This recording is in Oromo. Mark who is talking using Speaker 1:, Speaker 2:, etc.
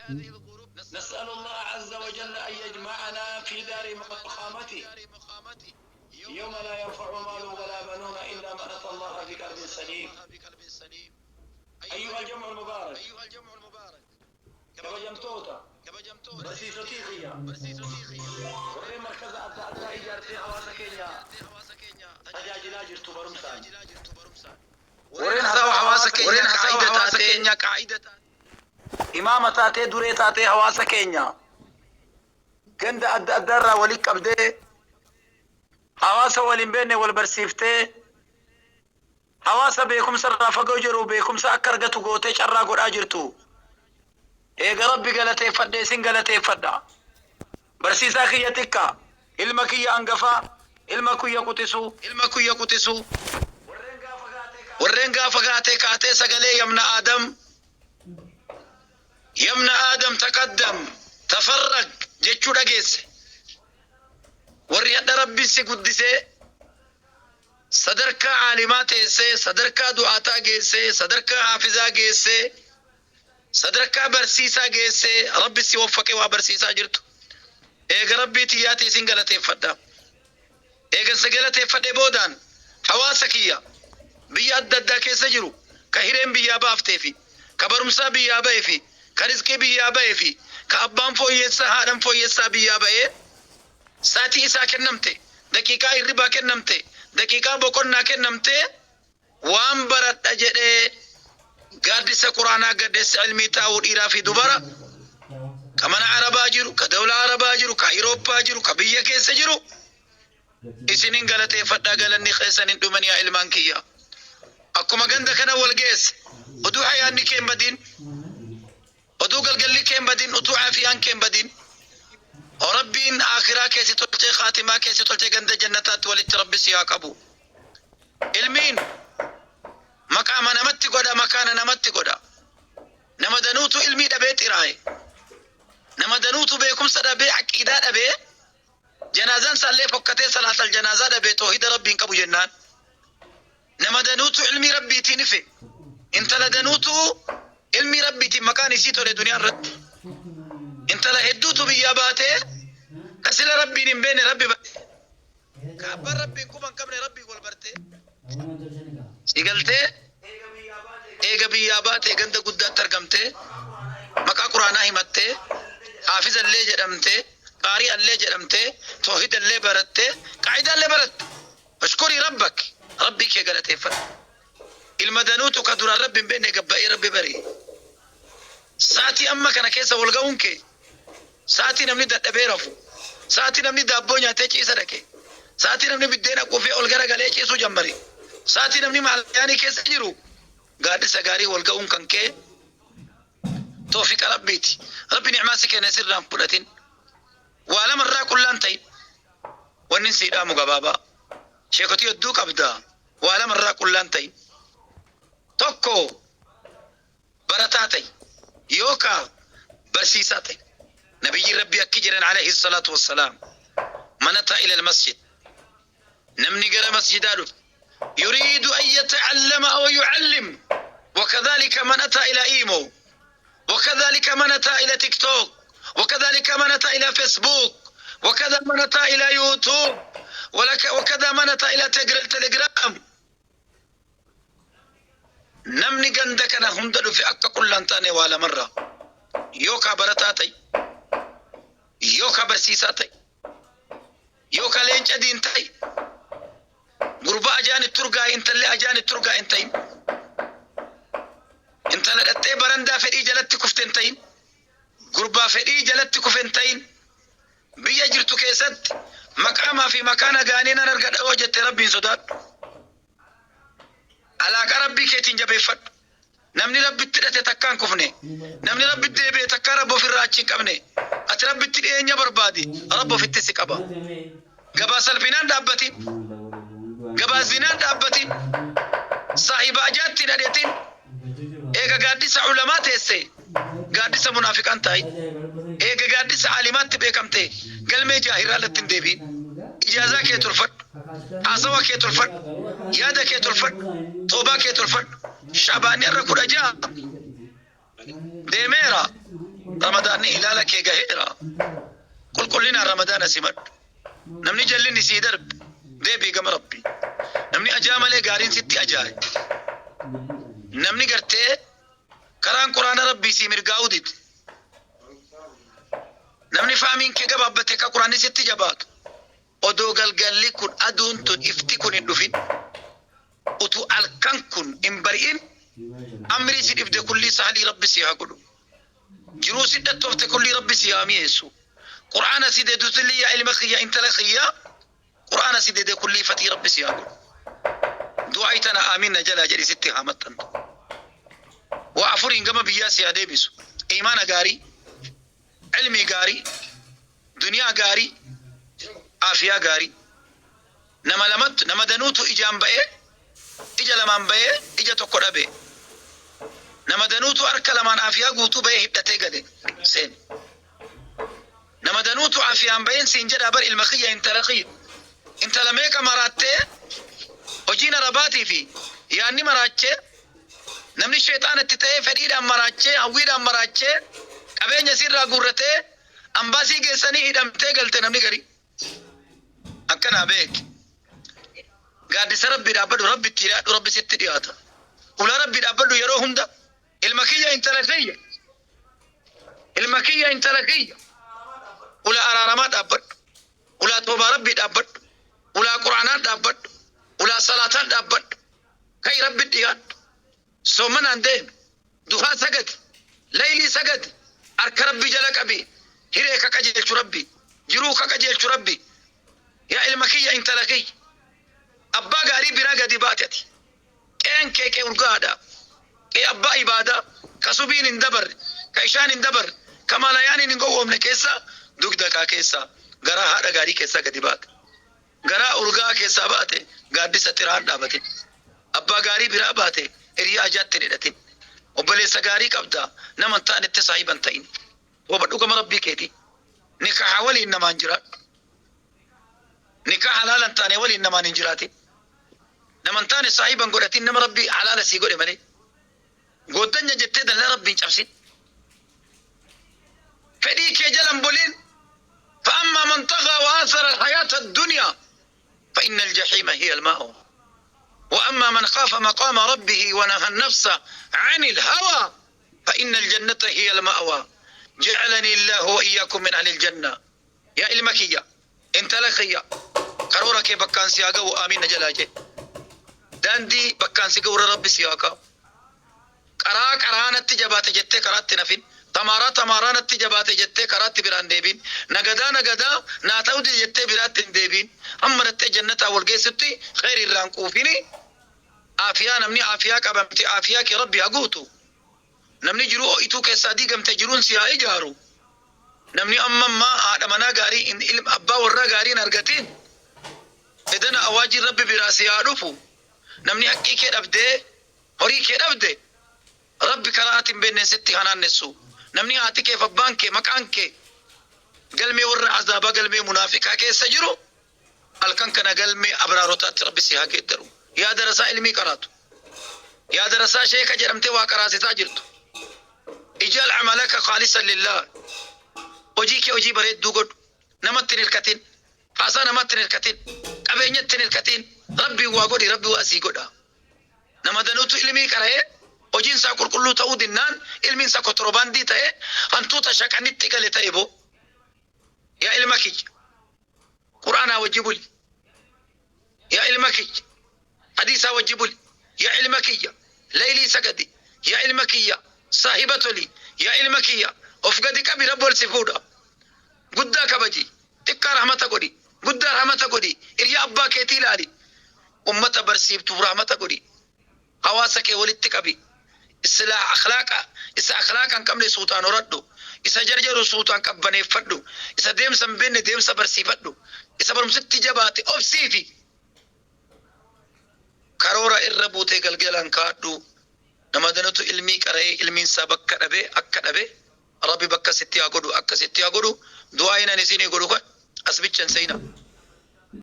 Speaker 1: نسأل الله عز وجل أن يجمعنا في دار مقامته يوم لا ينفع مال ولا بنون إلا من أتى الله بقلب سليم. أيها الجمع المبارك، kabajamtoota barsiisotii kiyya warreen markaza adda addaa ijaartee hawaasa keenya tajaajilaa jirtu barumsaan, warreen hasawa hawaasa keenya qaa'ida taatee, imaama taatee, duree taatee, hawaasa keenya ganda adda addaarraa walitti qabdee, hawaasa waliin beekne wal barsiiftee, hawaasa beekumsa irraa fagoo jiru beekumsa akka argatu gootee carraa godhaa jirtu, eega Rabbi galateeffadhe, isin galateeffadha. Barsiisaa kiyya xiqqaa, ilma kiyya hangafaa, ilma kiyya quxisuu,
Speaker 2: Ilma kiyya quxisuu, warreen gaafa gaatee kaatee sagalee "يا ابن آدم، يا ابن آدم، تقدم، تفرق" jechuu dhageesse, warri hadha Rabbi si guddisee sadarkaa caalimaa teessee, sadarkaa du'aataa geessee, sadarkaa haafizaa geessee, sadarkaa barsiisaa geessee, Rabbi si waffaqee waa barsiisaa jirtu, eega Rabbii tiyyaatii isin galateeffadha. Eega si galateeffadhe boodaan, hawaasa kiyya biyya adda addaa keessa jiru, ka hireen biyyaa baaftee fi ka barumsaa biyyaa ba'ee fi ka rizqii biyyaa ba'ee fi ka abbaan fooyyessaa, haadhan fooyyessaa biyyaa ba'ee, saatii isaa kennamte, daqiiqaa hirribaa kennamte, daqiiqaa boqonnaa kennamte, waan baradha jedhee gaaddisa Quraanaa, gaaddisa ilmii taa'uu, dhiiraa fi dubara, ka mana Arabaa jiru, ka dawla Arabaa jiru, ka Awurooppaa jiru, ka biyya keessa jiru, isinin galateeffadhaa. Galanni keessan hin dhuman. Yaa ilmaan kiyya, akkuma ganda kana wal geesse, oduu hayaanni kee hin badin, oduu galgalli kee hin badin, utuu caafiyaan kee hin badin, Rabbiin akhiraa keessi tolchee, khaatimaa keessi tolchee, ganda jannataatti walitti Rabbi si haa qabu. Ilmiin maqaama namatti godha, makaana namatti godha. Nama danuutu ilmii dhabee xiraaye, nama danuutu beekumsa dhabee, aqiidaa dhabee, janaazaan isaallee fokkatee, salaatal janaazaa dhabee, toohida Rabbiin qabu jennaan. Nama danuutu ilmii Rabbiitiin ife, intala danuutu ilmii Rabbiitiin maqaan isii tole duniyaa irratti. Intala hedduutu biyyaa baatee, ka sila Rabbiin hin beekne Rabbi barte, ka abbaan Rabbiin quba hin qabne Rabbiin wal bartee si galtee, eega biyyaa baatee ganda guddaatti argamtee, maqaa Quraanaa himattee, haafizallee jedhamtee, qaari'allee jedhamtee, toohidallee barattee, qaa'idaallee baratte. اشكري ربك, Rabbii kee galateeffadhu. Ilma danuutu ka duraan Rabbi hin beekne gabba'ee Rabbi bari. Saatii amma kana keessa wal ga'uun kee, saatii namni dadhabee rafu, saatii namni daabboo nyaatee ciisa dhaqe, saatii namni biddeena quufee ol garagalee ciisuu jammare, saatii namni maalayaanii keessa jiru, gaaddisa gaarii wal ga'uun kan kee toofiqa Rabbiiti. Rabbi ni'maa si kenne sirraan fudhatin. Waa lamarraa qullaan ta'in. Wanni sii dhaamu gabaabaa, sheekotii hedduu qabda, waa lamarraa qullaan ta'in. Tokko, barataa ta'i yookaa barsiisaa ta'i. Nabiyyiin Rabbii akki jedhan عليه الصلاة والسلام: من أتى إلى المسجد, namni gara masjidaa dhufe, يريد أن يتعلم أو يعلم، وكذلك من أتى إلى إيمو، وكذلك من أتى إلى تيك توك، وكذلك من أتى إلى فيسبوك، وكذا من أتى إلى يوتيوب، وكذا من أتى إلى تليجرام، namni ganda kana hunda dhufe akka qullaan taane waa lamarraa: yookaa barataa ta'i, yookaa barsiisaa ta'i, yookaa leenca diin ta'i. Gurbaa ajaan itti urgaa, intalli ajaan itti urgaa hin ta'in. Intala dhattee barandaa fedhii jalatti kufte hin ta'in. Gurbaa fedhii jalatti kufe hin ta'in. Biyya jirtu keessatti maqaamaa fi makaana gaanii nan argadha yoo jette, Rabbiin sodaadhu. Alaaqa Rabbii keetiin jabeeffadhu. Namni Rabbitti hidhate takkaan kufne, namni Rabbitti deebi'e takkaa Rabbi ofirraa achi hin qabne. Ati Rabbitti dhiyeenya barbaadi, Rabbi ofitti si qaba. Gabaa salphinaan dhaabbatin, gabaa zinaan dhaabbatin, saahiba ajaatti hin hadheetin. Eega gaaddisa ulamaa teesse, gaaddisa munaafiqaan taa'in. Eega gaaddisa aalimaatti beekamte, galmee jaahiraa irratti hin deebi'in. Ijaazaa kee tolfadhu, haasawa kee tolfadhu, yaada kee tolfadhu, toobaa kee tolfadhu. Shaabaanni irra 16 deemeera. Ramadaanni ilaala kee gaheera. Qulqullinaan Ramadaana simadhu. Namni jallinni sii darbe, deebii gama Rabbii. Namni ajaa malee gaariin sitti ajaa'e. Namni gartee karaan Quraana Rabbii sii mirgaa'uu dide. Namni faamiin kee gabaabbate ka Quraanni sitti jabaatu. Odoo galgalli kun, aduun tun, ifti kun hin dhufin, utuu halkan kun hin bari'in, amrii si dhibde kullii sahlii Rabbi si haa godhu. Jiruu si dhattoofte kullii Rabbi si haa mi'eessu. Qur'aana si dedutillee, yaa ilma kiyya, intala kiyya, Qur'aana si dede kullii fatii Rabbi si haa godhu. Du'aayi tana aamin na jalaa jedhi, sitti haa maxxantu. Waa afuriin gama biyyaa si haa deebisu. Imaana gaarii, ilmii gaarii, duniyaa gaarii, aafiyaa gaarii. Nama lamattu, nama danuutu ijaan ba'ee, ija lamaan ba'ee, ija tokko dhabe. Nama danuutu harka lamaan aafiyaa guutuu ba'ee hidhatee gale seen. Nama danuutu aafiyaan ba'een siin jedhaa bar, ilma kiyya, intala kiyya. Intala meeqa maraattee, hojiin arabaatii fi yaanni maraachee, namni sheexaana itti ta'ee, fedhiidhaan maraachee, hawwiidhaan maraachee, qabeenya isiirraa guurratee, ambaasii geessanii hidhamtee galte namni garii. Akkanaa beeki. Gaaddisa Rabbii dhaabbadhu, Rabbi itti dhiyaadhu, Rabbi sitti dhiyaata. Ulaa Rabbii dhaabbadhu yeroo hunda. Ilma kiyya, intala kiyya. Ilma kiyya, intala kiyya. Ulaa araaramaa dhaabbadhu. Ulaa toobaa Rabbii dhaabbadhu. Ulaa Quraanaa dhaabbadhu. Ulaa salaataa dhaabbadhu. Kai Rabbi dhiyaadhu. Soomanaan deemi. Duhaa sagadi. Laylii sagadi. Harka Rabbi jala qabi. Hiree ka qajeelchu Rabbi. Jiruu ka qajeelchu Rabbi. Yaa ilma kiyya, intala kiyya. Abbaa gaarii biraa gadi baate ati. Qe'een kee qe'ee urgaadha. Qe'ee abbaa ibaadaa, ka subiin hin dabarre, ka ishaan hin dabarre, ka malayaaniin hin gowwoomne keessa, dugda kaa keessa, garaa haadha gaarii keessaa gadi baate. Garaa urgaa keessaa baate, gaaddisa xiraan dhaabatin. Abbaa gaarii biraa baate, hiriyaa ajaatti hin hidhatin. Obboleessa gaarii qabda, nama hin taanetti saahiba hin ta'in. Toobadhu gama Rabbii keetii. Nikaha waliin namaan jiraadhu. Nikaa halaala hin taane waliin namaan hin jiraatin. Nama hin taane saahiba hin godhatin, nama Rabbii halaala sii godhe malee. Gooddanya jettee dallaa Rabbii hin cabsin. Fedhii kee jala hin bulin. فأما من طغى وآثر الحياة الدنيا فإن الجحيم هي المأوى وأما من خاف مقام ربه ونهى النفس عن الهوى فإن الجنة هي المأوى. جعلني الله وإياكم من أهل الجنة. Yaa ilma kiyya, intala kiyya, karoora kee bakkaan si haa ga'u, amiin na jalaa jedhe. Daandii bakkaan si ga'u irra Rabbi si haa kaa'u. Qaraa qaraa natti jabaate jettee karaatti nafin. Tamaaraa tamaaraa natti jabaate jettee karaatti biraan deebiin. Nagadaa nagadaa naa ta'u dide jettee biraatti hin deebiin. Hamma dattee jannataa wal geessutti kheyri irraan quufini. Aafiyaa, namni aafiyaa qabamte, aafiyaa kee Rabbi haa guutu. Namni jiruu ho'ituu keessaa diigamte, jiruun si haa ijaaru. Namni amma ammaa haadha manaa gaarii, ilma abbaa warraa gaarii hin argatin, edana awaajiin Rabbi biraa si haa dhufu. Namni haqqii kee dhabdee, horii kee dhabde, Rabbi karaa ati hin beenneen sitti haa naannessu. Namni haati keef abbaan kee, maqaan kee galmee warra azaabaa, galmee munaafiqaa keessa jiru, halkan kana galmee abraarotaatti Rabbi si haa geeddaru. Yaa darasaa ilmii qaraatu. Yaa darasaa sheeka jedhamtee waa qaraasisaa jirtu. اجعل عملك خالصا لله. Hojii kee hojii bareedduu godhu. Namatti hin hirkatin. Haasaa namatti hin hirkatin. Qabeenyatti hin hirkatin. Rabbiin waa godhi, Rabbi waa sii godha. Nama danuutu ilmii qara'ee hojiin isaa qulqulluu ta'uu dinnaan, ilmiin isaa kotorobandii ta'e, hantuuta shaqanitti gale ta'e boo. Yaa ilma kiyya, Quraanaa wajji buli. Yaa ilma kiyya, hadiisaa wajji buli. Yaa ilma kiyya, laylii sagadi. Yaa ilma kiyya, saahiba toli. Yaa ilma kiyya, of gadi qabi, Rabbi ol si fuudha. Guddaa kabaji, xiqqaa rahmata godhi, guddaa rahmata godhi, hiriyaa abbaa keetii ilaali. Ummata barsiiftuuf rahmata godhi. Hawaasa kee walitti qabi. Islaaha akhlaaqa, isa akhlaaqa hin qabne suutaan horadhu. Isa jarjaru suutaan qabbaneeffadhu. Isa deemsa hin beekne deemsa barsiifadhu. Isa barumsitti jabaate obsiifi. Karoora irra buutee galgalaan kaadhu. Nama danutu ilmii qara'ee ilmiin isaa bakka dhabe akka dhabe, Rabbi bakka sitti haa godhu, akka sitti haa godhu. Du'aa inan isinii godhu kan as bicha hin seeyina.